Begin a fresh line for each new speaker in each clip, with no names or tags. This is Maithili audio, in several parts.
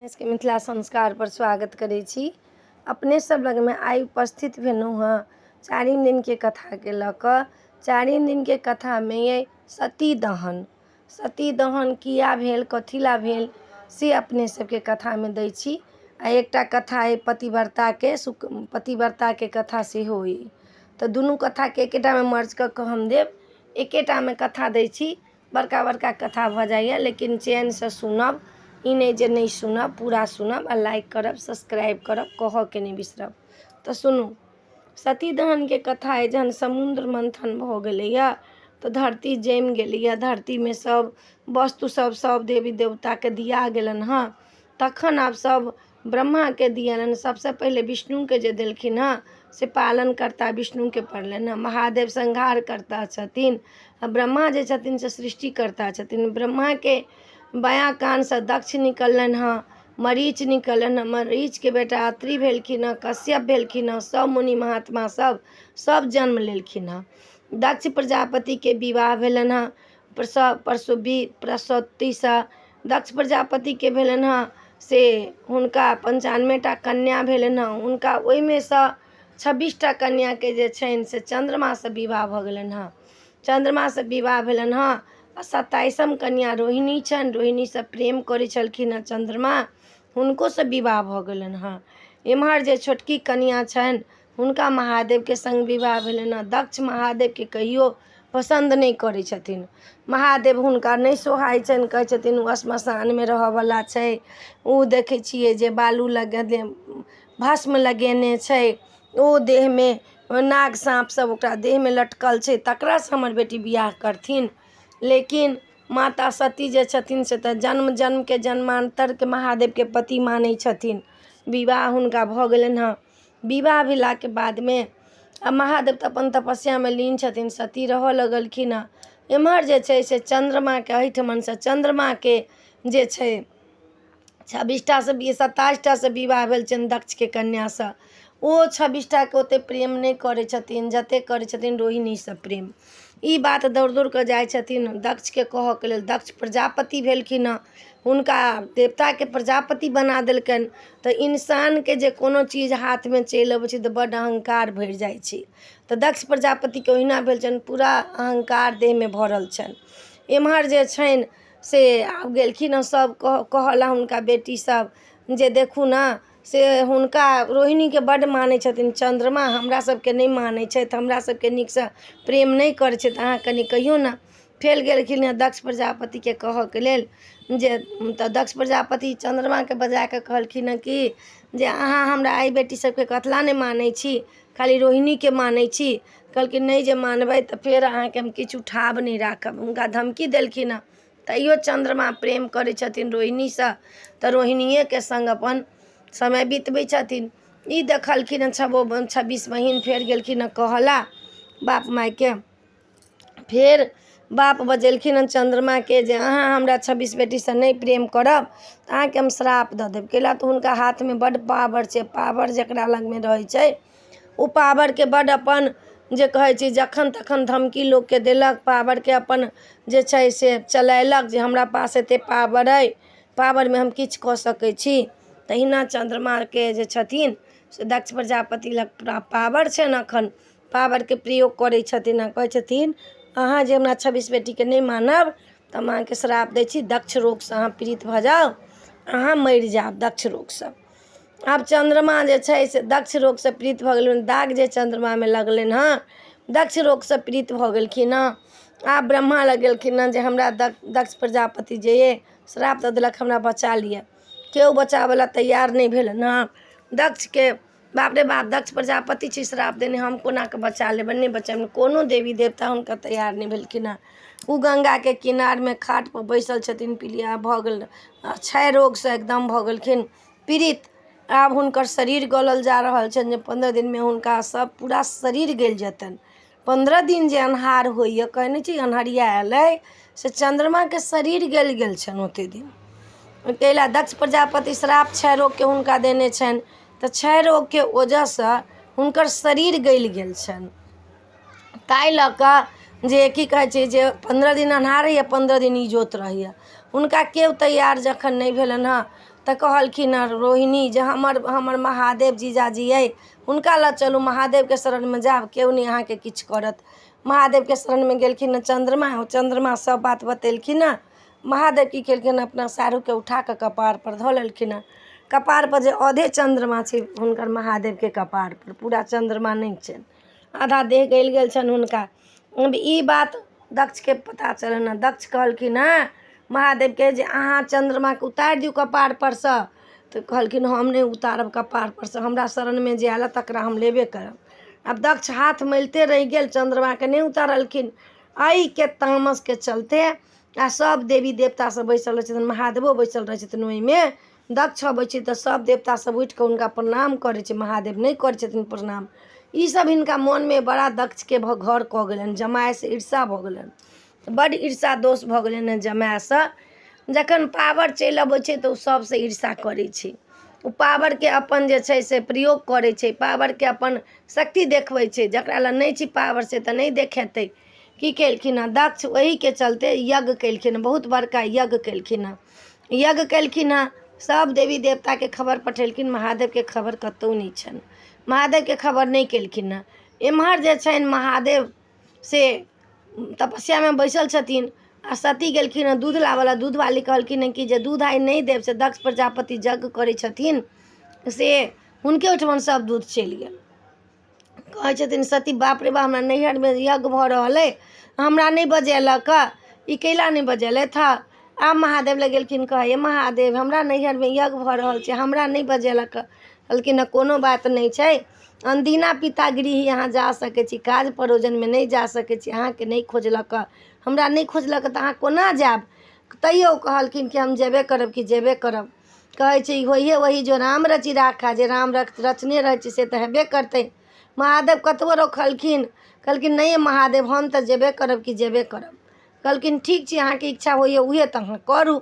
सबके मिथिला संस्कारपर स्वागत करै छी। अपने सब लगमे आइ उपस्थित भेलहुँ हँ चारिम दिनके कथाके लऽ कऽ। चारिम दिनके कथामे अइ सती दहन। सती दहन किया भेल, कथी लए भेल, से अपने सबके कथामे दै छी। आ एकटा कथा अइ पतिव्रताके, सुख पतिव्रताके कथा सेहो अइ, तऽ दुनू कथाके एकेटामे मर्ज कऽ कऽ हम देब। एकेटामे कथा दै छी। बड़का बड़का कथा भऽ जाइए, लेकिन चैनसँ सुनब, ई नहि जे नहि सुनब, पूरा सुनब आ लाइक करब, सब्सक्राइब करब, कहऽके नहि बिसरब। तऽ सुनू, सती दहनके कथा अइ। जहन समुद्र मन्थन भऽ गेलैए तऽ धरती जमि गेलैए, धरतीमे सब वस्तु सब सब देवी देवताके दिया गेलनि हँ। तखन आब सब ब्रह्माके दियलनि। सबसँ पहिले विष्णुके जे देलखिन हँ से पालनकर्ता विष्णुके पड़लनि हँ। महादेव संहारकर्ता छथिन आ ब्रह्मा जे छथिन से सृष्टिकर्ता छथिन। ब्रह्माके बायाँ कानसँ दक्ष निकललनि हँ, मरीच निकललनि हँ, मरीचके बेटा अत्रि भेलखिन हँ, कश्यप भेलखिन हँ, सब मुनि महात्मा सब सब जन्म लेलखिन हँ। दक्ष प्रजापतिके विवाह भेलनि हँ प्रसव प्रसवी प्रसौतीसँ। दक्ष प्रजापतिके भेलनि हँ से हुनका 95 टा कन्या भेलनि हँ। हुनका ओहिमे सँ 26 टा कन्याके जे छनि से चन्द्रमासँ विवाह भऽ गेलनि हँ। चन्द्रमासँ विवाह भेलनि हँ आ 27म कन्या रोहिणी छनि। रोहिणीसँ प्रेम करै छलखिन हँ चन्द्रमा, हुनकोसँ विवाह भऽ गेलनि हँ। एम्हर जे छोटकी कनिआँ छनि, हुनका महादेवके सङ्ग विवाह भेलनि हँ। दक्ष महादेवके कहियो पसन्द नहि करै छथिन। महादेव हुनका नहि सोहाइ छनि। कहै छथिन ओ श्मशानमे रहऽवला छै, ओ देखै छियै जे बालू लगेने, भस्म लगेने छै, ओ देहमे नाग साँप सब ओकरा देहमे लटकल छै, तकरासँ हमर बेटी बियाह करथिन? लेकिन माता सती जे छथिन से तऽ जन्म जन्मके जन्मान्तरके महादेवके पति मानै छथिन। विवाह हुनका भऽ गेलनि हँ। विवाह भेलाके बादमे आ महादेव तऽ अपन तपस्यामे लीन छथिन, सती रहऽ लगलखिन हँ। एम्हर जे छै से चन्द्रमाके एहिठमनसँ चन्द्रमाके जे छै 26टासँ 27टासँ विवाह भेल छनि दक्षके कन्यासँ। ओ 26टाके ओतेक प्रेम नहि करै छथिन जतेक करै छथिन रोहिणीसँ प्रेम। ई बात दौड़ दौड़ कऽ जाइ छथिन दक्षके कहऽके लेल। दक्ष प्रजापति भेलखिन हँ, हुनका देवताके प्रजापति बना देलकनि। तऽ इंसानके जे कोनो चीज हाथमे चलि अबै छै तऽ बड्ड अहंकार भरि जाइ छै। तऽ दक्ष प्रजापतिके ओहिना भेल छनि, पूरा अहंकार देहमे भरल छनि। एम्हर जे छनि से आब गेलखिन हँ सभ कहऽ हुनका बेटी सब जे देखू ने, से हुनका रोहिणीके बड्ड मानै छथिन चन्द्रमा, हमरा सबके नहि मानै छथि, हमरा सबके नीकसँ प्रेम नहि करै छथि, अहाँ कनि कहियौ ने। फेर गेलखिन हँ दक्ष प्रजापतिके कहऽके लेल जे, तऽ दक्ष प्रजापति चन्द्रमाके बजा कऽ कहलखिन हँ कि जे अहाँ हमरा एहि बेटी सबके कथिला नहि मानै छी, खाली रोहिणीके मानै छी? कहलखिन नहि जे मानबै तऽ फेर अहाँके हम किछु उठाव नहि राखब। हुनका धमकी देलखिन हँ। तैयो चन्द्रमा प्रेम करै छथिन रोहिणीसँ, तऽ रोहिणीएके सङ्ग अपन समय बितबै छथिन। ई देखलखिन हँ। छबो 26 बहिन फेर गेलखिन हँ कहऽ बाप मायके। फेर बाप बजेलखिन हँ चन्द्रमाके जे अहाँ हमरा 26 बेटीसँ नहि प्रेम करब तऽ अहाँके हम श्राप दऽ देब। कैला तऽ हुनका हाथमे बड्ड पावर छै। पावर जकरा लगमे रहै छै ओ पावरके बड्ड अपन जे कहै छै जखन तखन धमकी लोकके देलक, पावरके अपन जे छै से चलेलक जे हमरा पास एते पावर अइ, पावरमे हम किछु कऽ सकै छी। तहिना चन्द्रमाके जे छथिन से दक्ष प्रजापति लग पूरा पावर छनि। एखन पावरके प्रयोग करै छथिन आ कहै छथिन अहाँ जे हमरा 26 बेटीके नहि मानब तऽ हम अहाँके श्राप दै छी, दक्ष रोगसँ अहाँ पीड़ित भऽ जाउ, अहाँ मरि जायब दक्ष रोगसँ। आब चन्द्रमा जे छै से दक्ष रोगसँ पीड़ित भऽ गेलनि। दाग जे चन्द्रमामे लगलनि हँ, दक्ष रोगसँ पीड़ित भऽ गेलखिन हँ। आब ब्रह्मा लग गेलखिन हँ जे हमरा दक्ष प्रजापति जे अइ श्राप दऽ देलक, हमरा बचा लिअ। केओ बचाबऽ तैयार नहि भेलनि हँ दक्षके। बाप रे बाप, दक्ष प्रजापति छै श्राप देने, हम कोना कऽ बचा लेबनि? नहि बचेबनि। कोनो देवी देवता हुनका तैयार नहि भेलखिन हँ। ओ गंगाके किनारमे खाटपर बैसल छथिन। पीलिया भऽ गेल, क्षय रोगसँ एकदम भऽ गेलखिन पीड़ित। आब हुनकर शरीर गलल जा रहल छनि जे 15 दिनमे हुनका सब पूरा शरीर गलि जेतनि। 15 दिन जे अन्हार होइए, कहै नहि छै अन्हरिया एलै, से चन्द्रमाके शरीर गलि गेल छनि ओते दिन। ताहि लए दक्ष प्रजापति श्राप क्षय रोगके हुनका देने छनि, तऽ क्षय रोगके वजहसँ हुनकर शरीर गलि गेल छनि। ताहि लऽ कऽ जे की कहै छै जे 15 दिन अन्हार होइए, 15 दिन इजोत रहैए। हुनका केओ तैयार जखन नहि भेलनि हँ तऽ तऽ कहलखिन हँ रोहिणी जे हमर हमर महादेव जीजाजी अइ, हुनका लऽ चलू, महादेवके शरणमे जायब, केओ नहि अहाँके किछु करत। महादेवके शरणमे गेलखिन हँ चन्द्रमा, ओ चन्द्रमा सब बात बतेलखिन हँ। महादेव की केलखिन? अपना साढ़ूके उठा कऽ कपारपर धऽ लेलखिन हँ। कपारपर जे आधे चन्द्रमा छै हुनकर, महादेवके कपारपर पूरा चन्द्रमा नहि छनि, आधा देह गलि गेल छनि हुनका। ई बात दक्षके पता चललनि हँ। दक्ष कहलखिन हँ महादेवके जे अहाँ चन्द्रमाके उतारि दियौ कपारपर सँ। तऽ कहलखिन हम नहि उतारब कपारपर सँ, हमरा शरणमे जे आयल तकरा हम लेबे करब। आब दक्ष हाथ मलिते रहि गेल, चन्द्रमाके नहि उतारलखिन। एहिके तामसके चलते आ सब देवी देवता सब बैसल रहै छथिन, महादेवो बैसल रहै छथिन। ओहिमे दक्ष अबै छै तऽ सब देवता सब उठि कऽ हुनका प्रणाम करै छै, महादेव नहि करै छथिन प्रणाम। ई सब हिनका मोनमे बड़ा दक्षके घर कऽ गेलनि, जमायसँ ईर्षा भऽ गेलनि, बड्ड ईर्षा दोष भऽ गेलनि। जमायसँ जखन पावर चलि अबै छै तऽ ओ सबसँ ईर्षा करै छै। ओ पावरके अपन जे छै से प्रयोग करै छै, पावरके अपन शक्ति देखबै छै। जकरा लग नहि छै पावर से तऽ नहि देखेतै। की केलखिन हँ दक्ष? ओहिके चलते यज्ञ केलखिन हँ, बहुत बड़का यज्ञ केलखिन हँ। यज्ञ केलखिन हँ, सब देवी देवताके खबर पठेलखिन, महादेवके खबर कतहु नहि छनि, महादेवके खबर नहि केलखिन हँ। एम्हर जे छनि महादेव से तपस्यामे बैसल छथिन आ सती गेलखिन हँ दूध लाबऽ लए। दूधवाली कहलखिन हँ कि जे दूध आइ नहि देब, से दक्ष प्रजापति यज्ञ करै छथिन, से हुनके ओहिठमन सब दूध चलि गेल। कहै छथिन सती, बाप रे बाप, हमरा नैहरमे यज्ञ भऽ रहल अइ, हमरा नहि बजेलक, ई कैला नहि बजेलथि हँ? आब महादेव लग गेलखिन, कहै महादेव, हमरा नैहरमे यज्ञ भऽ रहल छै, हमरा नहि बजेलक। कहलखिन हँ कोनो बात नहि छै, अनदिना पिता गृह अहाँ जा सकै छी, काज परोजनमे नहि जा सकै छी। अहाँके नहि खोजलक, हमरा नहि खोजलक तऽ अहाँ कोना जायब? तैयो कहलखिन कि हम जेबे करब कि जेबे करब। कहै छै होइहे वही जो राम रचि राखा, जे राम रचने रहै छै से तऽ हेबे करतै। महादेव कतबो रोकलखिन, कहलखिन नहि महादेव, हम तऽ जेबे करब कि जेबे करब। कहलखिन ठीक छै, अहाँके इच्छा होइए उहे तऽ अहाँ करू।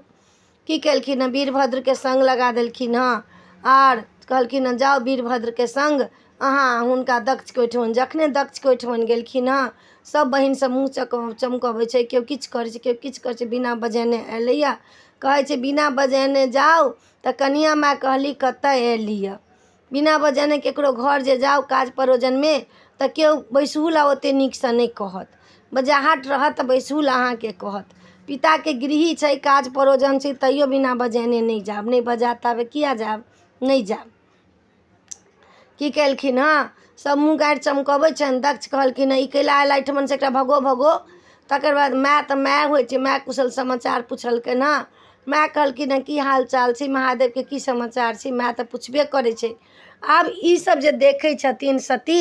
की केलखिन हँ? वीरभद्रके सङ्ग लगा देलखिन हँ आर कहलखिन हँ जाउ वीरभद्रके सङ्ग अहाँ हुनका दक्षके ओहिठमन। जखने दक्षके ओहिठमन गेलखिन हँ, सब बहिन सब मुँह चमकबै छै, केओ किछु करै छै, केओ किछु करै छै, बिना बजेने एलैए। कहै छै बिना बजेने जाउ तऽ कनिआँ माय कहली कतऽ एली। बिना बजेने ककरो घर जे जाउ काज परोजनमे तऽ केओ बैसहु लए ओते नीकसँ नहि कहत, बजाहट रहत तऽ बैसहु लए अहाँके कहत। पिताके गृही छै, काज परोजन छै, तैयो बिना बजेने नहि जायब। नहि बजायब ताबे किया जायब? नहि जायब। की केलखिन हँ? सब मुँह गारि चमकबै छनि। दक्ष कहलखिन हँ ई कैला आयल एहिठमन, से एकरा भगो भगो। तकर बाद माय तऽ माय होइ छै, माय कुशल समाचार पुछलकनि हँ। माय कहलखिन हँ की हाल चाल छै, महादेवके की समाचार छै? माय तऽ पुछबे करै छै। आब ई सब जे देखै छथिन सती,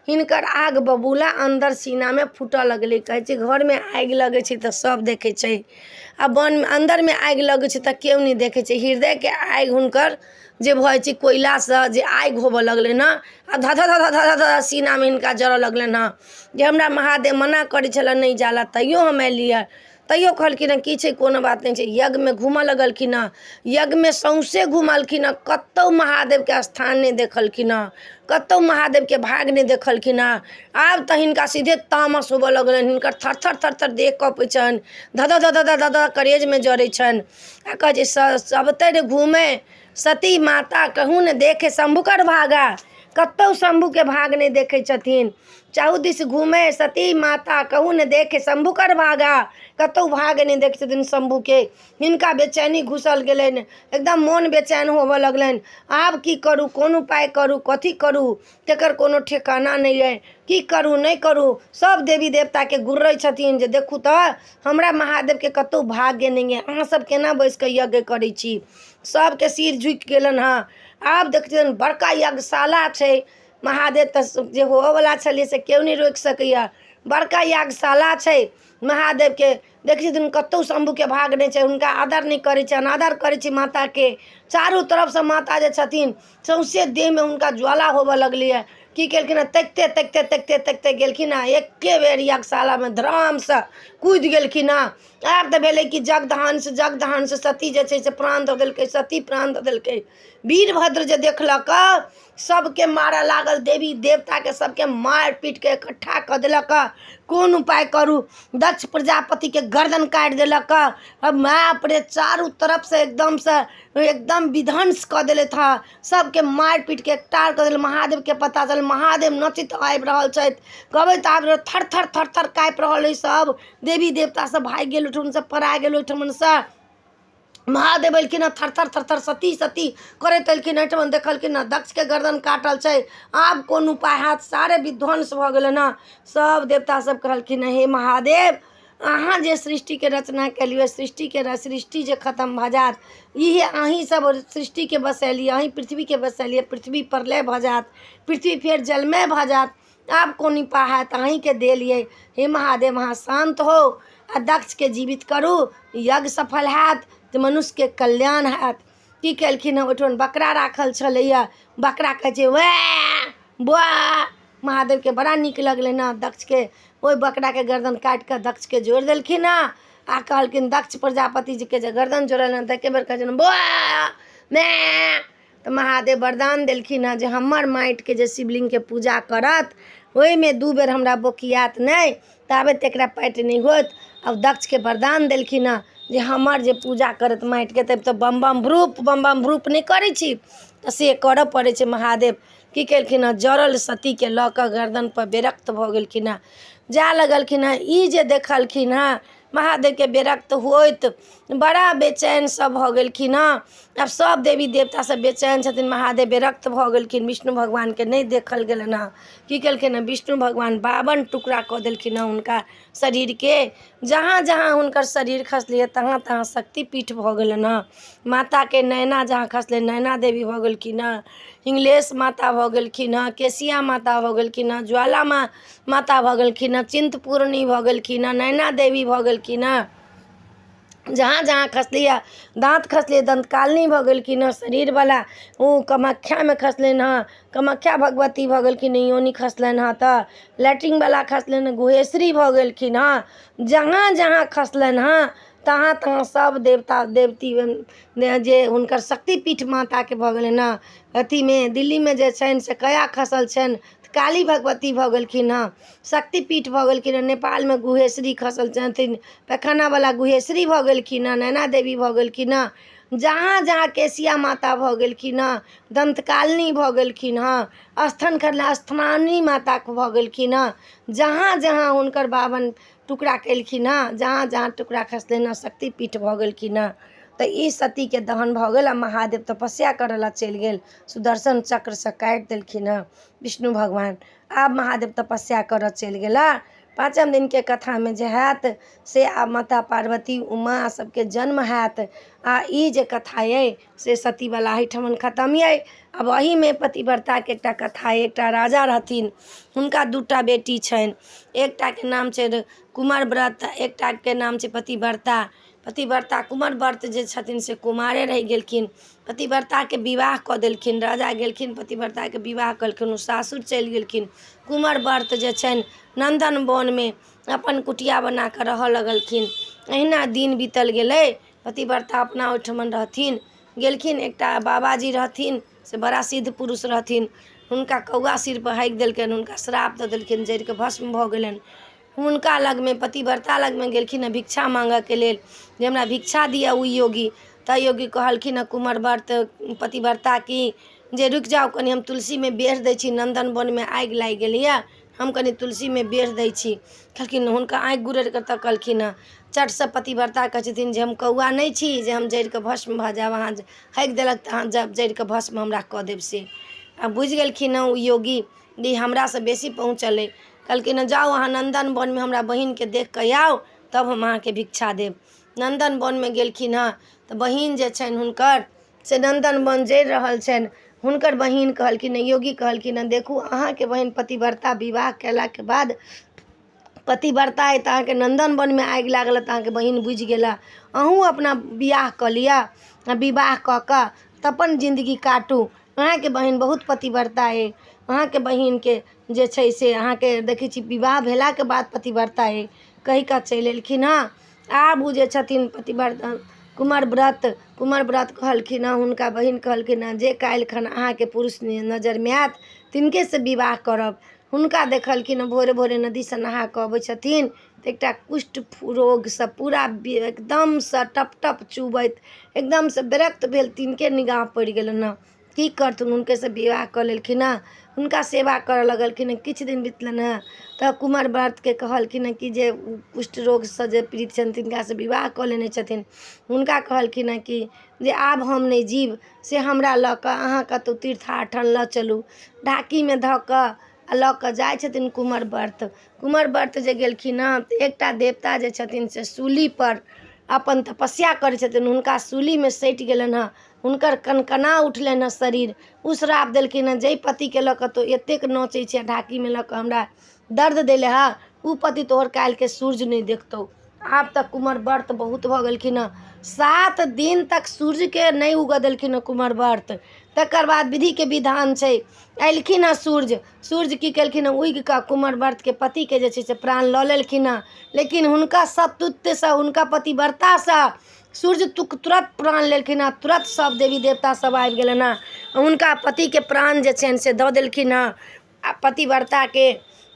हिनकर आग बबूला अन्दर सीनामे फूटऽ लगलै। कहै छै घरमे आगि लगै छै तऽ सब देखै छै, आ वन अन्दरमे आगि लगै छै तऽ केओ नहि देखै छै। हृदयके आगि हुनकर जे भऽ जाइ छै, कोयलासँ जे आगि होबऽ लगलै ने, आ धऽ धऽ धऽ धऽ धऽ सीनामे हिनका जरऽ लगलनि हँ जे हमरा महादेव मना करै छलै नहि जाय लए, तैयो हम एलियै। तैयो कहलखिन हँ की छै, कोनो बात नहि छै। यज्ञमे घूमऽ लगलखिन हँ, यज्ञमे सौँसे घुमलखिन हँ, कतहु महादेवके स्थान नहि देखलखिन हँ, कतहु महादेवके भाग नहि देखलखिन हँ। आब तऽ हिनका सीधे तामस होबऽ लगलनि। हिनकर थर थर थर थर देह कँपै छनि, धऽ धऽ धऽ धऽ धऽ धऽ करेजमे जरै छनि। आ कहै छै सबतरि घूमे सती माता कहूँ ने देखे शम्भुकर भागा, कतहु शम्भुके भाग नहि देखै छथिन। चारू दिस घूमे सती माता कहूँ ने देखे शम्भुकर भागा, कतहु भाग नहि देखै छथिन शम्भुके। हिनका बेचैनी घुसल गेलनि, एकदम मोन बेचैन होबऽ लगलनि। आब की करू, कोन उपाय करू, कथी करू, तकर कोनो ठेकाना नहि अइ, की करू नहि करू। सब देवी देवताके गुर्रै छथिन जे देखू तऽ हमरा महादेवके कतहु भाग्य नहि अइ, अहाँसब केना बैसिकऽ यज्ञ करै छी? सबके सिर झुकि गेलनि हँ। आब देखथिन बड़का यज्ञशाला छै, महादेव तऽ जे होबऽवला छलै से केओ नहि रोकि सकैए। बड़का यज्ञशाला छै महादेवके, देखै छथिन कतहु शम्भुके भाग नहि छै, हुनका आदर नहि करै छै, अनादर करै छै माताके। चारू तरफसँ माता जे छथिन सौँसे देहमे हुनका ज्वाला होबऽ लगलैए। की केलखिन हँ? तकिते तकिते तकिते तकिते गेलखिन हँ, एके बेर यज्ञशालामे धरामसँ कुदि गेलखिन हँ। आब तऽ भेलै कि जगदहंस जगदहंस, सती जे छै से प्राण दऽ देलकै, सती प्राण दऽ देलकै। वीरभद्र जे देखलक सबके मारऽ लागल, देवी देवताके सबके मारि पीटके इकट्ठा कऽ देलक। कोन उपाय करू? दक्ष प्रजापतिके गर्दन काटि देलक। बाप रे, चारू तरफसँ एकदमसँ एकदम विध्वंस कऽ देलथि हँ, सबके मारि पीटके एकटार कऽ देलक। महादेवके पता चलल, महादेव नचैत आबि रहल छथि, गबैत आबि रहल, थर थर थर थर काँपि रहल अइ। सब देवी देवता सब भागि गेल ओहिठुमसँ, पड़ा गेल ओहिठुमनसँ। महादेव एलखिन हँ, थर थर थर थर सती सती करैत एलखिन। एहिठमन देखलखिन हँ दक्षके गर्दन काटल छै, आब कोन उपाय हैत? सारे विध्वंस भऽ गेलनि हँ। सब देवता सब कहलखिन हँ, हे महादेव, अहाँ जे सृष्टिके रचना केलियै, सृष्टिके सृष्टि जे खतम भऽ जायत, इहे अहीं सब सृष्टिके बसेलियै, अहीं पृथ्वीके बसेलियै, पृथ्वी प्रलय भऽ जायत, पृथ्वी फेर जलमय भऽ जायत, आब कोन उपाय हैत? अहीँके देल अइ। हे महादेव, अहाँ शान्त होउ आ दक्षके जीवित करू, यज्ञ सफल हैत तऽ मनुष्यके कल्याण हैत। की केलखिन हँ? ओहिठाम बकरा राखल छलैए। बकरा कहै छै वए बुआ। महादेवके बड़ा नीक लगलनि हँ। दक्षके ओहि बकराके गर्दन काटि कऽ दक्षके जोड़ि देलखिन हँ आ कहलखिन, दक्ष प्रजापति जीके जे गर्दन जोड़ल हँ तऽ एके बेर कहै छनि बुआ मैं। तऽ महादेव वरदान देलखिन हँ जे हमर माटिके जे शिवलिंगके पूजा करत, ओहिमे 2 बेर हमरा बोकियात नहि, ताबे एकरा पाटि नहि होत। आब दक्षके वरदान देलखिन हँ जे हमर जे पूजा करत माटिके, तब तऽ बम बम भ्रूप बम बम भ्रूप नहि करै छी, तऽ से करऽ पड़ै छै। महादेव की केलखिन हँ? जड़ल सतीके लऽ कऽ गर्दनपर विरक्त भऽ गेलखिन हँ, जाय लगलखिन हँ। ई जे देखलखिन हँ महादेवके विरक्त होइत, बड़ा बेचैन सब भऽ गेलखिन हँ। आब सब देवी देवता सब बेचैन छथिन, महादेव विरक्त भऽ गेलखिन, विष्णु भगवानके नहि देखल गेलनि हँ। की केलखिन हँ विष्णु भगवान? 52 टुकड़ा कऽ देलखिन हँ हुनका शरीरके। जहाँ जहाँ हुनकर शरीर खसलै तहाँ तहाँ शक्तिपीठ भऽ गेलनि हँ। माताके नैना जहाँ खसलै, नैना देवी भऽ गेलखिन हँ, हिंगलेश माता भऽ गेलखिन हँ, केसिया माता भऽ गेलखिन हँ, ज्वाला माता भऽ गेलखिन हँ, चिन्तपूर्णी भऽ गेलखिन हँ, नैना देवी भऽ गेलखिन हँ। जहाँ जहाँ खसलैए, दाँत खसलै दन्तकालिनी भऽ गेलखिन हँ। शरीरवला ओ कामाख्यामे खसलनि हँ, कामाख्या भगवती भऽ गेलखिन। योनि खसलनि हँ तऽ लैट्रिनवला खसलनि हँ, गुहेश्वरी भऽ गेलखिन हँ। जहाँ जहाँ खसलनि हँ तहाँ तहाँ सब देवता देवती जे हुनकर शक्तिपीठ माताके भऽ गेलनि हँ। अथीमे दिल्लीमे जे छनि से कया खसल छनि, काली भगवती भऽ गेलखिन हँ, शक्तिपीठ भऽ गेलखिन हँ। नेपालमे गुहेश्वरी खसल छथिन, पैखानावला गुहेश्वरी भऽ गेलखिन हँ, नैना देवी भऽ गेलखिन हँ। जहाँ जहाँ केसिया माता भऽ गेलखिन हँ, दन्तकालिनी भऽ गेलखिन हँ, स्थन खसला स्थानी माता भऽ गेलखिन हँ। जहाँ जहाँ हुनकर 52 टुकड़ा केलखिन हँ, जहाँ जहाँ टुकड़ा खसलनि हँ, शक्तिपीठ भऽ गेलखिन हँ। तऽ ई सतीके दहन भऽ गेल आ महादेव तपस्या करऽ लए चलि गेल। सुदर्शन चक्रसँ काटि देलखिन हँ विष्णु भगवान। आब महादेव तपस्या करऽ चलि गेला। पाँचम दिनके कथामे जे हैत से आब माता पार्वती उमा सबके जन्म हैत। आ ई जे कथा अइ से सतीवला एहिठमन खतम अइ। आब एहिमे पतिव्रताके एकटा कथा अइ। एकटा राजा रहथिन, हुनका 2टा बेटी छनि। एकटाके नाम छै कुमार व्रत, एकटाके नाम छै पतिव्रता। पतिव्रता कुमार व्रत जे छथिन से कुमारे रहि गेलखिन। पतिव्रताके विवाह कऽ देलखिन राजा। गेलखिन, पतिव्रताके विवाह केलखिन, ओ सासुर चलि गेलखिन। कुंवर व्रत जे छनि नन्दन वनमे अपन कुटिया बना कऽ रहऽ लगलखिन। एहिना दिन बीतल गेलै। पतिव्रता अपना ओहिठमन रहथिन। गेलखिन, एकटा बाबाजी रहथिन से बड़ा सिद्ध पुरुष रहथिन। हुनका कौआ सिरपर हाकि देलकनि, हुनका श्राप दऽ देलखिन, जरिकऽ भस्म भऽ गेलनि। हुनका लगमे, पतिव्रता लगमे गेलखिन हँ भिक्षा माँगऽके लेल जे हमरा भिक्षा दिअ ओ योगी। तऽ योगी कहलखिन हँ कुमर व्रत पतिव्रता की जे रुकि जाउ कनि, हम तुलसीमे बेढ़ दै छी, नन्दन वनमे आगि लागि गेलैए, हम कनि तुलसीमे बेढ़ दै छी। कहलखिन, हुनका आँखि गुड़रि कऽ तकलखिन हँ। चटसँ पतिव्रता कहै छथिन जे हम कौआ नहि छी जे हम जरिकऽ भस्म भऽ जायब, अहाँ हाकि देलक तऽ अहाँ जरिकऽ भस्म हमरा कऽ देब से। आ बुझि गेलखिन हँ ओ योगी जे हमरासँ बेसी पहुँचल अइ। कहलखिन हँ, जाउ अहाँ नन्दन वनमे हमरा बहिनके देख कऽ आउ, तब हम अहाँके भिक्षा देब। नन्दन वनमे गेलखिन हँ तऽ बहिन जे छनि हुनकर से नन्दन वन जरि रहल छनि। हुनकर बहिन कहलखिन, योगी कहलखिन हँ, देखू अहाँके बहिन पतिव्रता विवाह कयलाके बाद पतिव्रता अइ तऽ अहाँके नन्दन वनमे आगि लागल तऽ अहाँके बहिन बुझि गेला। अहूँ अपना बियाह कऽ लिअ आ विवाह कऽ कऽ तऽ अपन जिन्दगी काटू। अहाँके बहिन बहुत पतिव्रता अइ। अहाँके बहिनके जे छै से अहाँके देखै छी विवाह भेलाके बाद पतिव्रता अइ, कहि कऽ चलि एलखिन हँ। आब ओ जे छथिन पतिव्रता कुमार व्रत, कुमार व्रत कहलखिन हँ, हुनका बहिन कहलखिन हँ जे काल्हिखन अहाँके पुरुष नजरिमे आयत तिनकेसँ विवाह करब। हुनका देखलखिन भोरे भोरे नदीसँ नहा कऽ अबै छथिन तऽ एकटा कुष्ठ रोगसँ पूरा एकदमसँ टप टप चुबैत एकदमसँ विरक्त भेल तिनके निगाह पड़ि गेलनि हँ। की करथुन, हुनकेसँ विवाह कऽ लेलखिन हँ, हुनका सेवा करऽ लगलखिन हँ। किछु दिन बितलनि हँ तऽ कुमर व्रतके कहलखिन हँ कि जे कुष्ठ रोगसँ जे पीड़ित छनि तिनकासँ विवाह कऽ लेने छथिन। हुनका कहलखिन हँ कि जे आब हम नहि जीब, से हमरा लऽ कऽ अहाँ कतहु तीर्थाठन लऽ चलू। ढाकीमे धऽ कऽ आ लऽ कऽ जाइ छथिन कुमर व्रत। कुमर व्रत जे गेलखिन हँ तऽ एकटा देवता जे छथिन से सूलीपर अपन तपस्या करै छथिन, हुनका सूलीमे सटि गेलनि हँ, हुनकर कनकना उठलनि हँ शरीर। ओ श्राप देलखिन हँ, जाहि पतिके लऽ कऽ तोँ एतेक नोचै छै, ढाकीमे लऽ कऽ हमरा दर्द देले हँ, ओ पति तोहर काल्हिके सूर्य नहि देखतौ। आब तऽ कुमर व्रत बहुत भऽ गेलखिन हँ, 7 दिन तक सूर्यके नहि उगऽ देलखिन हँ कुमर व्रत। तकर बाद विधिके विधान छै, अयलखिन हँ सूर्य। सूर्य की केलखिन हँ, उगि कऽ कुमर व्रतके पतिके जे छै से प्राण लऽ लेलखिन हँ। लेकिन हुनका सतुत्वसँ, हुनका पतिव्रतासँ सूर्य तुरन्त प्राण लेलखिन हँ। तुरन्त सब देवी देवता सब आबि गेलनि हँ, हुनका पतिके प्राण जे छनि से दऽ देलखिन हँ। आ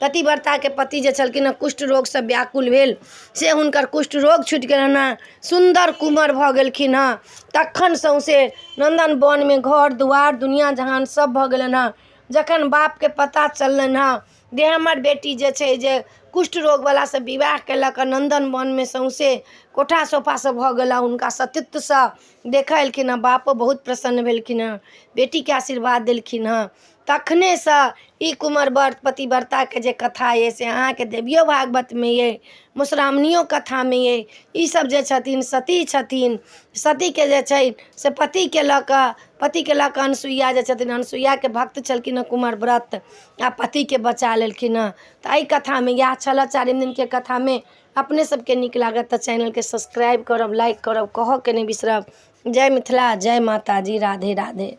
पतिव्रताके पति जे छलखिन हँ कुष्ठ रोगसँ व्याकुल भेल, से हुनकर कुष्ठ रोग छुटि गेलनि हँ, सुन्दर कुमर भऽ गेलखिन हँ। तखन सौँसे नन्दन वनमे घर दुआरि दुनिआँ जहान सब भऽ गेलनि हँ। जखन बापके पता चललनि हँ जे हमर बेटी जे छै जे कुष्ठ रोगवलासँ विवाह केलक, नन्दन वनमे सौँसे कोठा सोफा सब भऽ गेला, हुनका सतीत्वसँ देखऽ एलखिन हँ। बापो बहुत प्रसन्न भेलखिन हँ, बेटीके आशीर्वाद देलखिन हँ। तखनेसँ ई कुमर व्रत पतिव्रताके जे कथा अइ से अहाँके देवियो भागवतमे अइ, मधुश्रावणियो कथामे अइ। ईसब जे छथिन सती छथिन। सतीके जे छै से पतिके लऽ कऽ, पतिके लऽ कऽ अनसुइया जे छथिन, अनसुइयाके भक्त छलखिन हँ कुमर व्रत, आ पतिके बचा लेलखिन हँ। तऽ एहि कथामे इएह छलऽ। चारिम दिनके कथामे अपने सबके नीक लागत तऽ चैनलके सब्सक्राइब करब, लाइक करब, कहऽके नहि बिसरब। जय मिथिला, जय माताजी, राधे राधे।